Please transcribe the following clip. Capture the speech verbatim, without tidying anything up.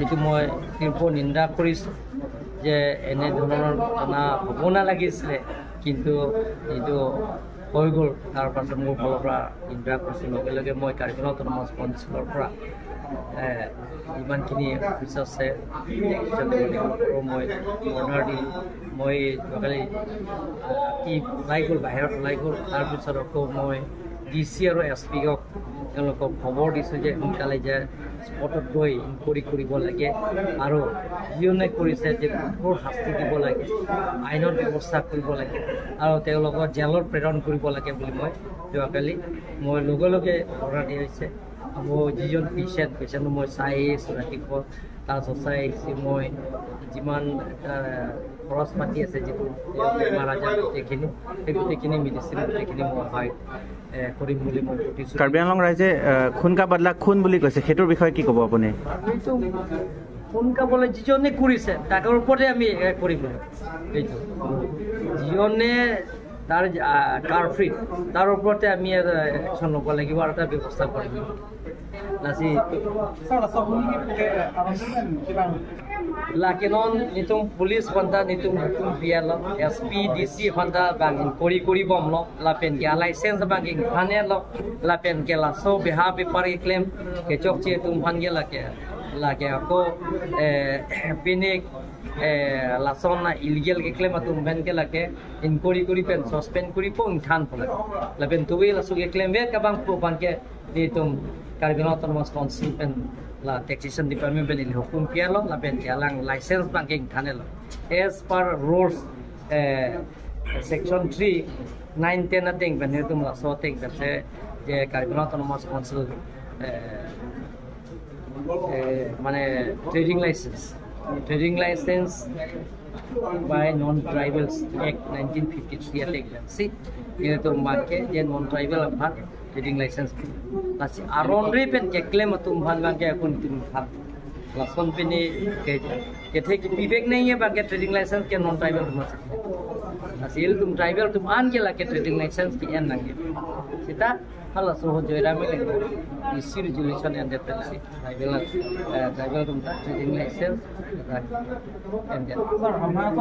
এইটো মই তীব্ৰ নিন্দা কৰিছোঁ যে এনেধৰণৰ ঘটনা হ'ব নালাগিছিলে, কিন্তু এইটো হৈ গ'ল। তাৰ পাছত মোৰ ফালৰ পৰা নিন্দা কৰিছোঁ। লগে লগে মই কাৰ্বি আংলং অট'নমাছ কাউন্সিলৰ পৰা, এ, যিমানখিনি অফিচ আছে, তেওঁলোকৰো মই অৰ্ডাৰ দিলোঁ। মই যোৱাকালি, আ, ৰাতি ওলাই গ'ল, বাহিৰত ওলাই গ'ল। তাৰপিছত আকৌ মই ডি চি আৰু এছ পিক তেওঁলোকক খবৰ দিছোঁ যে সোনকালে যে স্পটত গৈ ইনকুৱাৰী কৰিব লাগে আৰু যিজনে কৰিছে যে কঠোৰ শাস্তি দিব লাগে, আইনৰ ব্যৱস্থা কৰিব লাগে আৰু তেওঁলোকক জেলত প্ৰেৰণ কৰিব লাগে বুলি মই যোৱাকালি মই লগে লগে অৰ্ডাৰ দিয়া হৈছে। আকৌ যিজন পেচেণ্ট, পেচেণ্টটো মই চাই আহিছোঁ ৰাতিপুৱা, তাৰ চাই আহিছোঁ মই যিমান, আহ, খৰচ পাতি আছে, যিটো বেমাৰ আজাৰ গোটেইখিনি, সেই গোটেইখিনি মেডিচিন গোটেইখিনি মই হয়, এ, কৰিম বুলি মই প্ৰতিশ্ৰুতি কাৰ্বি আংলং ৰাইজে আহ, খুন কা বদলা খুন বুলি কৈছে, সেইটোৰ বিষয়ে কি ক'ব আপুনি? এইটো খুন কা বদলা যিজনে কৰিছে, তাৰ ওপৰতে আমি, এ, কৰিম। এইটো যিজনে তাৰ, আহ, কালপ্ৰিট, তাৰ ওপৰতে আমি, এ, একশ্যন ল'ব লাগিব আৰু এটা ব্যৱস্থা কৰিম। Lasi, sir, laso huni ke, eh, arrest pen kita. Lake non nelitum police aphanta nelitum hukum pi-etlo, S P, D C aphanta bang inquiry kori bomlo, lapen ke license bang ingthan-etlo, lapen ke laso beha bepar keklem kechokche atum aphan ke lake, lake ako, eh, pini, eh, lason na illegal keklem atum aphan ke lake inquiry kori pen suspend kori po ingthan po lake. Lapen tuwe laso keklem vet kabang po aphan ke nelitum Karbi Anglong Autonomous Council pen la Taxation Department pen ili hukum pi-etlo, lapen ke alang license bang ke ingthan-etlo. As per rules, eh, section three, nine, ten ateng pen nelitum laso ateng pen se je Karbi Anglong Autonomous Council, eh, eh, mane trading license, trading license by Non-Tribals Act nineteen fifty-three ateng pen si nelitum bang ke je non-tribal aphan trading license. Lasi aron re pen keklem atum aphan bang ke akun atum aphan. Lason pini ke, kethe kepivek nangji bang ke trading license ke non-tribal atum aphan. Lasi ilitum tribal atum an ke lake trading license ke-en nangji. Seta halaso ho Joyram ke isi resolution en-det pensi tribal, eh, tribal atum ta trading license ta en-det. Sir, hamha